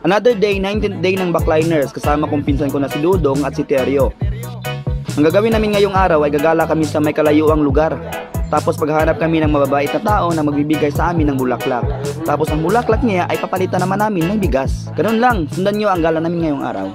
Another day, 19th day ng Backliners, kasama kong pinsan ko na si Dudong at si Teryo. Ang gagawin namin ngayong araw ay gagala kami sa may kalayuang lugar. Tapos paghahanap kami ng mababait na tao na magbibigay sa amin ng bulaklak. Tapos ang bulaklak niya ay papalitan naman namin ng bigas. Ganun lang, sundan nyo ang gala namin ngayong araw.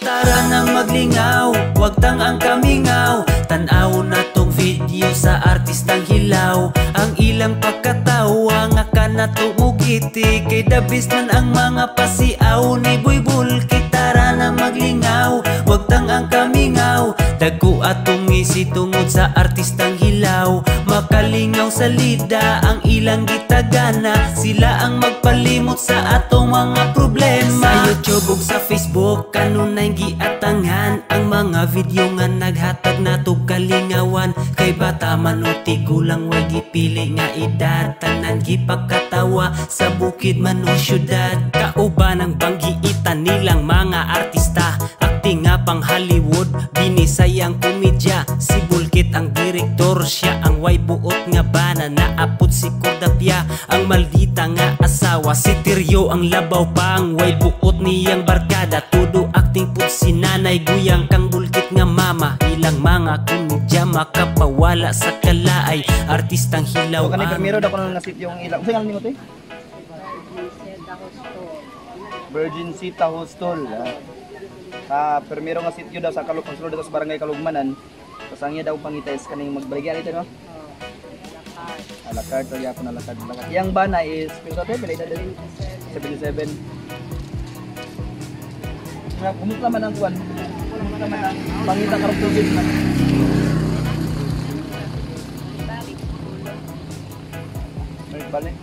Tara na maglingaw, wag tang ang kamingaw. Tan-aw na tong video sa artistang hilaw. Ang ilang pagkatawa nga kanato mugiti. Kay dabis man ang mga pasiaw ni Boy Bulki. Tara na maglingaw, wag tang ang kamingaw. Dagko atong ngisi tungod sa artistang hilaw. Makalingaw sa lida ang ilang gitagana. Sila ang magpalimot sa atong mga problema. Sa YouTube ug sa Facebook kanunay giatangan ang mga video nga naghatag natog kalingawan. Kay bata man o tigulang way gipili nga edad. Tanan gipagkatawa sa bukid man o syudad. Kauban ang banggiitan nilang mga artista. Acting nga pang Hollywood, binisayang komedya. Si Bulkit ang direktor, siya ang way buot nga bana. Naapod si Cordapia, ang maldita nga asawa. Si Tiryo ang labaw pang way buot niyang barkada. Tudo acting pud si Nanay Guyang kang Bulkit nga mama. Ilang mga komedya makapawala sa kalaay. Artistang hilaw So kanay ang permiro daw kuno nasit yung ilang. Unsa ngalan nimo te? Virgin Sita Hostel. Ah, permiro nga sitio daw sa Kalugman, sulod daw sa Barangay Kalugmanan. Tapos ang iya daw pangita is kaning magbaligya nito, no? Alakart, o yapon alakart, alakart. Yang bana is pila te? Pila edad din? 77. Nga kumusta man ang kuan? Kumusta man ang pangita karong tubig man? Balik balik.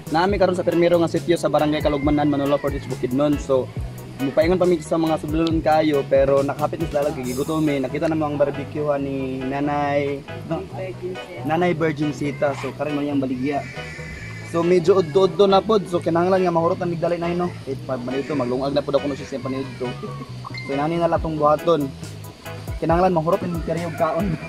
Nami karon sa permiro nga sitio sa Barangay Kalugmanan, Manolo Fortis, Bukidnon. So mupaingon pa mi sa mga sudlon kayo pero nakapit ni sa dalag gigutom mi. Nakita namo ang barbecue ni Nanay, no, Nanay Virgin Sita. So karon man iyang baligya. So medyo udto-udto na pod. So kinahanglan nga mahurot na migdali na no. 8:05 man ito, maglungag na pod ako no siya paniudto. So inani na latong buhaton. Kinahanglan mahurot ni og kaon.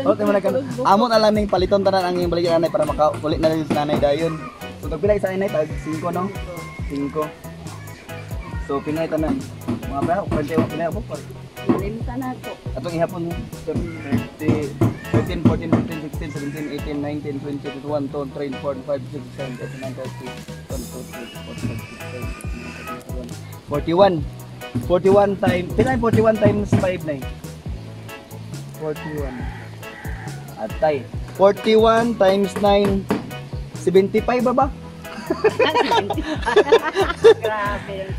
Oh, mo na kan. Amon alam ning paliton tanan ang iyang baligya nanay para makauli na rin sa nanay dayon. So tag pila isa nanay, tag 5 no? 5. So pinay tanan. Mga pa, 41 pinay ako pa. Limta na ko. Atong ihapon 30, 13, 14, 15, 16, 17, 18, 19, 20, 21, 2, 3, 4, 5, 6, 7, 8, 9, 30, 1, 2, 3, 4, 5, 6, 7, 8, 9, 30, 41. 41 times, pinay 41 times 5 na 41. Atay. 41 times 9, 75 ba ba? Grabe yung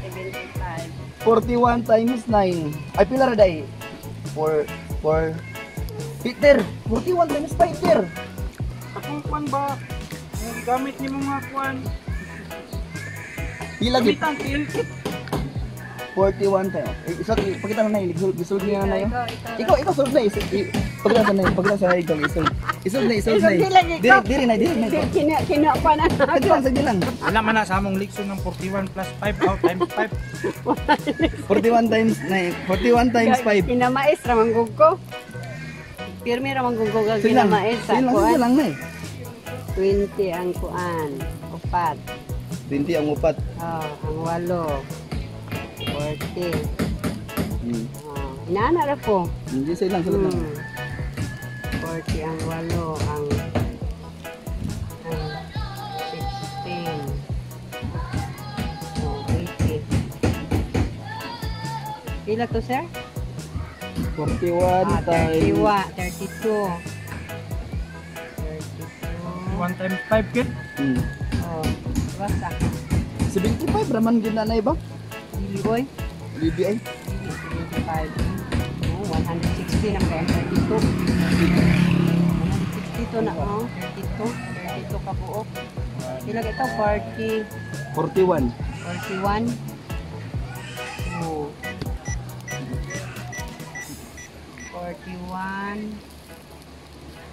75. 41 times 9. Ay, pila ra day? 4, 4. Peter, 41 times 5, Peter. Akong kwan ba? Yung gamit ni mga kwan. Pila gid? Gamitan tilkit. 41 times. Eh, isa, pakita na na, gisulod niya na yun. Ikaw, ikaw, sulod na. Pakita sa na, pakita sa ikaw, isulod. Isulod na, isulod na. Diri, diri na, diri na. Kina, kina pa na. Sagdi lang, sagdi lang. Wala man na sa among leksyon ng 41 plus 5 out times 5. 41 times 9, 41 times 5. Kinamais ramanggug ko. Pirmi ramanggug ko kag Sige lang, kinamais sa sige lang, sige kuan. lang na eh. 20 ang kuan. Upat. 20 ang upat. Oh, ang walo. 40. Oh, inaana ra ko. Hindi, sige lang, sulod lang. 40 ang walo, ang 16. Oh, 80. Pila to, sir? 41 Ah, times 31, 32. 32. 1 times 5 kit. Oh, basta. 75 raman gid na ba? Dili boy. Dili ay. Dili 75. Oh, 160 na kaya 32. 162 na oh, 32. 32 ka buok. Pila ito? 40, 41. 41. Oh. 41.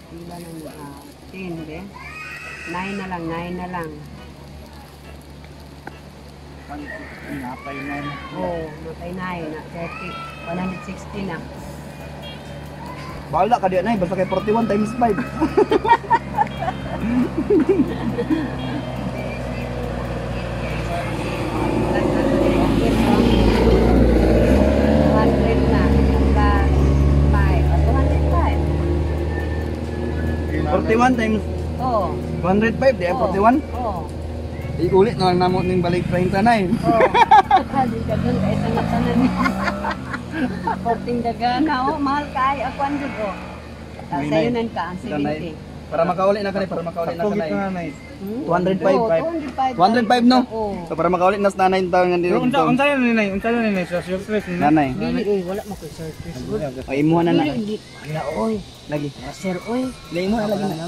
Pila na niya? 10, be? 9 na lang, 9 na lang. Napay na. Oh, matay na yun na. 30, 160 na. Bahala ka di nay, basta kay 41 times 5. 100 na. Plus 5. 205. 41 times Oo. 105 di ay 41. Oo. Iulit na lang namo ning balik 30 na eh. Oo. Di ka dun kay sa tanan. Porting dagana oh, mahal kay ako ang jud oh. May Sayo nay. nan ka ang Ito, nay. 70. Para makauli na kanay, para makauli na Sakto kanay. gito na nay. Hmm? 205. Oo, 205. 205 no? Oo. So para makauli na sa nanay yung taon nga Pero dito. unsa unsa na ni unsa na ni sa surprise ni Nanay. Dili eh, wala mo koy surprise. Ay imuha na na. Dili, wala oy. Lagi. Sir oy. Lagi mo na lagi na.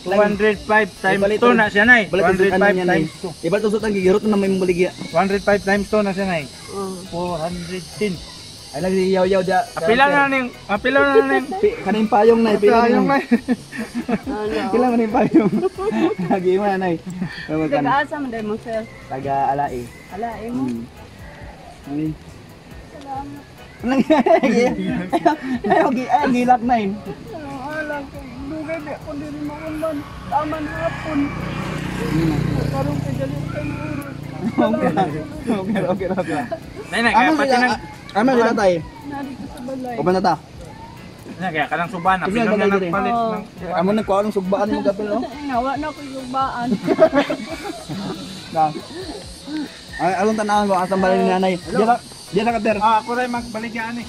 205 times Ibalik 2 na siya nay. Balik ang 205 ano niya nay. times 2. Ibalik ang sutan gigirot na may mabaligya. 105 times 2 na siya nay. Oo. 410. Ay lagi yaw-yaw dia. Apila na ning, apila na ning. Kaning payong nay, pila Payong na. nay. Ano? Pila man yung payong. Lagi mo na nay. Tawag ka na. Taga-asa man dahil mo sir. Taga alae. Ala eh mo. Ano? Salamat. Anong nangyari? Ay, okay, ay, gilak na yun. Alang dugay di ako diri maundan. Taman hapon. Karon kay dali kay oras. Okay. Nay nay, kaya Ama pati sila, nang ama sila tayo. Narito sa balay. Uban na ta. Nay, kaya kanang suban, Sige, apila na balay diri. nagpalit ng Amo nang kuha ng sugbaan mo kapil, oh. Nawa na ko yugbaan. Na. Ay, alon tanawon ko asang balay ni nanay. Diya ka ter. Ah, ako rin magbaligyan eh.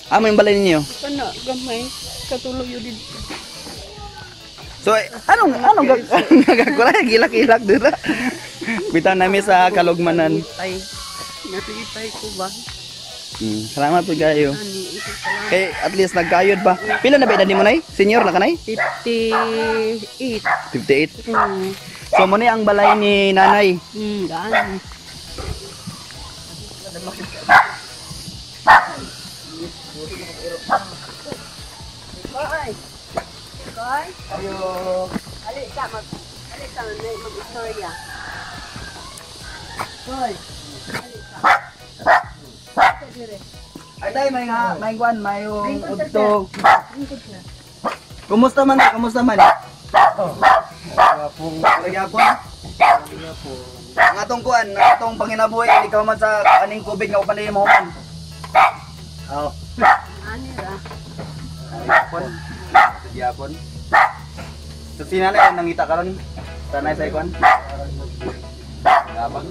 Amo yung balay ninyo. Kana gamay katuloy yun dito. So, eh, anong anong gagawin? Gilak-gilak dira. Bitaw namin sa Kalugmanan. Ay, natitay ko ba? Salamat po kayo. Ani, ito pala. Kay at least nagkayod pa. Pila na ba edad nimo nay? Senior na kanay? 58. 58. So mo ni ang balay ni nanay. Gaan. Koy. Koy. Ayo. Ali ka mag Ali ka na mag-istorya. Koy. Ali ka. Dire. Ay tay may nga may kuan may udto. Kumusta man ka? Kumusta man? Oh. Lagi ako. Ang atong kuan, ang atong panginabuhi ikaw man sa aning COVID nga upan mo man. Oh. Ani ra. Yapon. Yapon. So si nanay ang nangita karon. Tanay sa kuan. Gabang.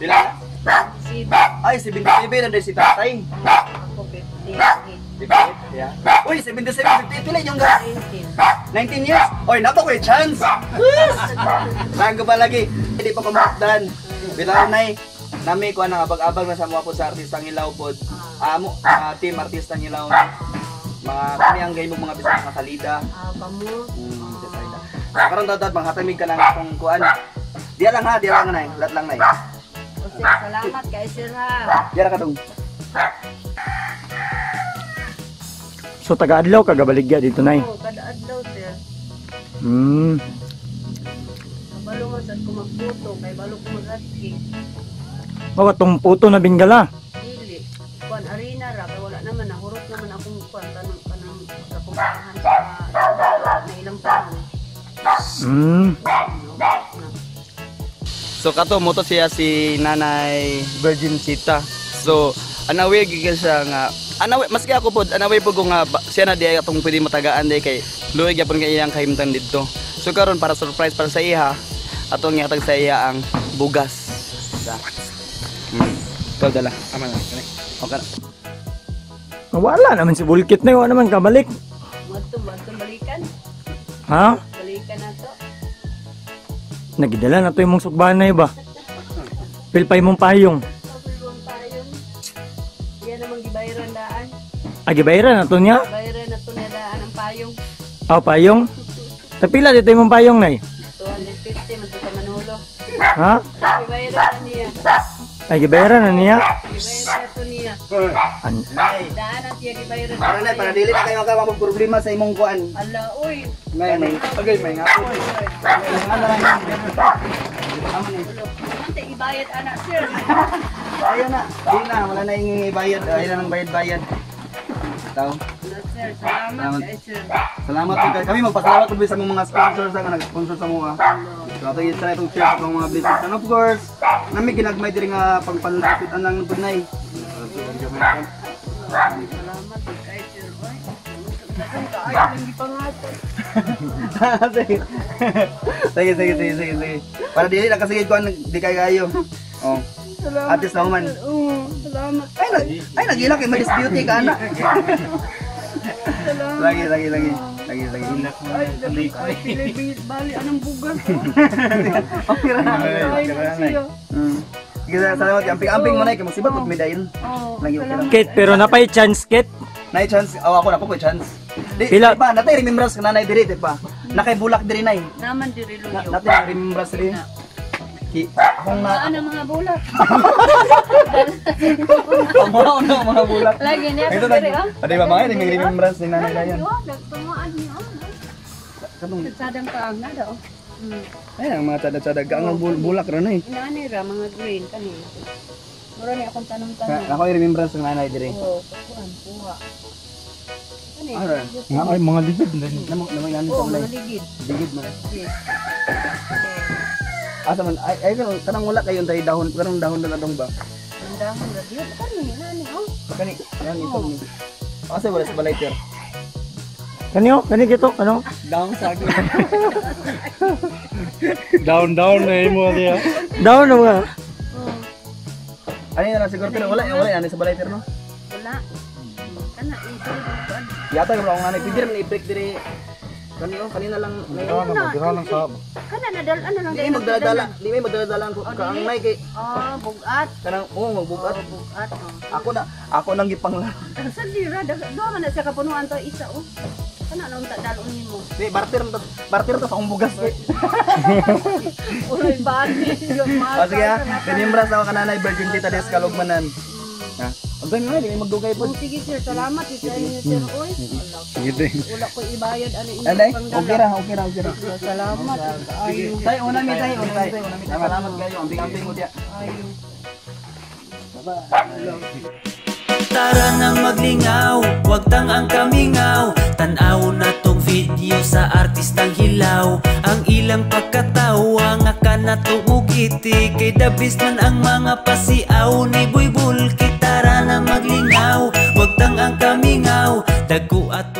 Pila na? Si Ay, 77 na si tatay. ako 58. 58, yeah. Uy, 77, 58, pila yung ga? 19. 19 years? Oy, nato ko chance! Yes! Bago pa lagi. Hindi pa kumakdan. Bilaw nay, nami ko ang abag-abag na sa mga po sa artistang Hilaw pod. Amo, team artistang Hilaw. Mga kami ang gaymo mga bisag mga salida. Ah, kamo. Sa salida. So, karon daw manghatamig ka lang akong kuan. Diya lang ha, diya lang nay, lat lang nay. O sir, salamat kay sir ha. Diya ra ka dong. So taga-adlaw ka gabaligya dito nay. Oo, kada adlaw sir. Kabalo man sad ko magputo kay balo ko maghatki. Mawa tong puto na binggala. Dili. Kuan arena ra kay wala naman nahurot naman akong kuan tanong kanang kakumpahan sa na ilang taon. Na. So kato moto siya si Nanay Virgin Sita. So anawe gid siya nga anawe maski ako pod anawe pod ko nga siya na di ay atong pwede matagaan di kay luoy gyapon kay iyang kahimtang didto. So karon para surprise para sa iya atong ihatag sa iya ang bugas. Sa. Ikaw dala. Ama na. Okay. na. Wala naman si Bulkit na wala naman kabalik. Madto madto balikan. Ha? Balikan na to. Nagidala na to yung mong sukbahan na iba. Pilpay mong payong. Kapilong tayo. Iya namang gibayran daan. Agibayra na to niya. Bayran na to niya daan ang payong. Aw payong. Tapila dito yung mong payong nay. 250 man to sa Manolo. Ha? Gibayran na niya. Agibayra na niya. Gibayran na to niya. niya. An Nay. Daan ang tiya gibayaran. Para na, para dili na kayo ka problema sa imong kuan. Ala, uy. May may agay may nga po. Ano lang. Tama ni. Ante ibayad ana, sir. Ayun na. Di na, wala na yung ibayad. Ayun na ng bayad-bayad. Tao. Ala, sir, salamat Salamat. kay sir. Salamat po kayo. Kami magpasalamat po sa mga sponsors nga nag-sponsor sa mga. So ato yun sa itong share sa mga blessings. And of course, nami ginagmay diri nga pagpanlapit anang tunay. Salamat kay sir, oy. Ay, lang gipangato. Sige. Sige, sige, sige, sige, sige. Para dili na kasi kuan di kay kayo. Oh. Salamat. Atis na human. Oo, salamat. Ay, nag ay nagila kay Maris Beauty ka ana. Salamat. Lagi, lagi, lagi. Lagi, lagi. Ay, dali ay pili bali anong bugas. Okay ra. Ay, na siya. Sige, salamat. Amping-amping mo na kay musibat ug medayon. Oh, Lagi okay ra. Kit, pero napay chance, Kit. Nay chance, aw ako na po ko chance. Di, Pila? di pa, natay remembrance ka nanay diri, di pa. Nakay bulak diri nay. Naman diri Na, luyo. natay remembrance diri. Ki, akong na, Ano mga bulak? ang na mga bulak. Lagi niya Ito diri, na, oh. di ba mga may remembrance ni nanay dayon. Oh, nagtungaan niyo. Oh. Katong, Sadang kaang na daw. ay ang mga tsada-tsada ang bulak ra nay. Inaani ra mga green kani. Mura ni akong tanong-tanong. Ako yung remembrance ng nanay diri. Oh, kuan kuha. Kani. Ano? Nga ay mga ligid na. Namo namo inani sa Oh, balay. mga ligid. Ligid man. Yes. Asa man ay ay kanang kanang wala kayo tay dahon, kanang dahon na dong ba? Ang dahon ra gyud kani nani oh. Kani, yan ito ni. Asa wala sa balay ter. Kaniyo, kani gito, ano? Dahon sa akin. Down down na imo diya. Down na mga. Ano na lang siguro pero wala wala ani sa balay ter no. Wala. Kana ito kuan. Yata ko akong nanay pwede ra man i-break diri. Kani oh, kanina lang Dira lang sa Kana nadal ano lang Di may magdala-dala, di may magdala-dala ang kaang nay kay Ah, bugat. kanang oh magbugat. Oh, bugat. Oh. Ako na ako nang gipanglaro. Sa dira duha man na siya kapunuan to isa oh. Kana na unta dalon nimo. Di barter to, barter to sa akong bugas kay. Uloy bani. Oh, sige ha. Remembrance ako kananay Virgin Tita Des Kalugmanan. Ha. Ang ganyan nga, di may magdugay po. Oh, sige sir, salamat sa inyo sir. Oy. Sige. Wala ko ibayad ano inyo Anay, pangdala. okay ra, okay ra, okay ra. Salamat. Ayo. Tay, una mi tay, una mi tay, una mi tay. Salamat kayo, amping-amping mo diya. Ayo. Tara nang maglingaw, wag tang ang kamingaw. Tan-aw na tong video sa artistang hilaw. Ang ilang pagkatawa nga kanato mugiti. Kay dabis man ang mga pasiaw ni Buybul. Tara na maglingaw, wag tang ang kamingaw. Dagko at